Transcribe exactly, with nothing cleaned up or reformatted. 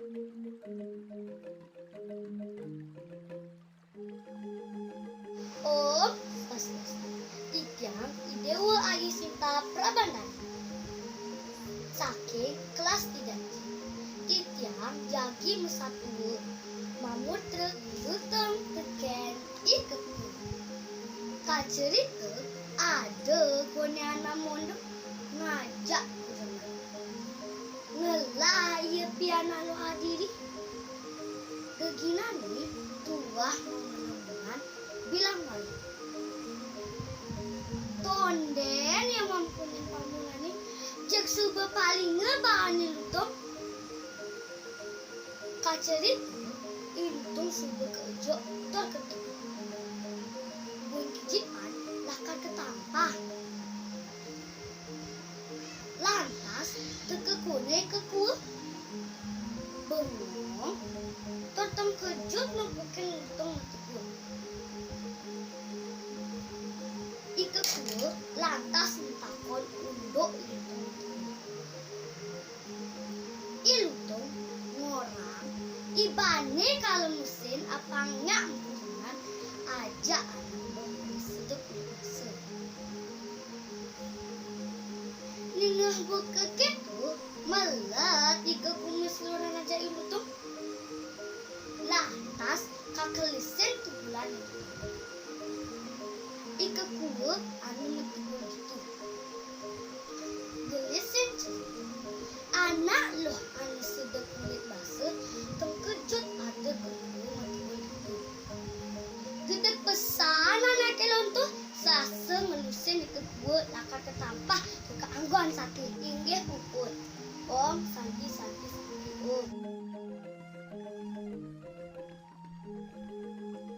Om Swastiastu. Titiang I Dewa Ayu Sinta Prabandana. Saking kelas tiga. Titiang jagi masatua. Mamutra Gulutong tekén I Kekua. Kacerita ada koné anak mondok ngajak kurenan. Ngelah ia pianak luh adiri. Geginané tuah mamenemuan bilang malu. Tondén ia mampunin pamungané, jeg suba palinga baané Lutung. Kacerita, I Lutung suba kaejuk tur ketuh. Buin kejipan lakar katampah. Lantas, teka koné I Kekua. Bengong, tur tengkejut nempukin Lutung matua. I Kekua lantas matakon unduk I Lutung. I Lutung ngorang, ibané kala mesin apang nyak empu senan, ajak anak buh sedek masa. Ningeh buka kéto, melet I Kekua maseluran ajak I Lutung. Lantas kakelisin tubulan I Kekua anu matua ditu. Gelisin cerita. Anak luh anu sedek kulit basa, tengkejut pada I Kekua matua ditu. Gedeg pesan anaké lontoh, sasa ngelusin I Kekua lakar katampah ka kaanggon saké. Inggih puput. Om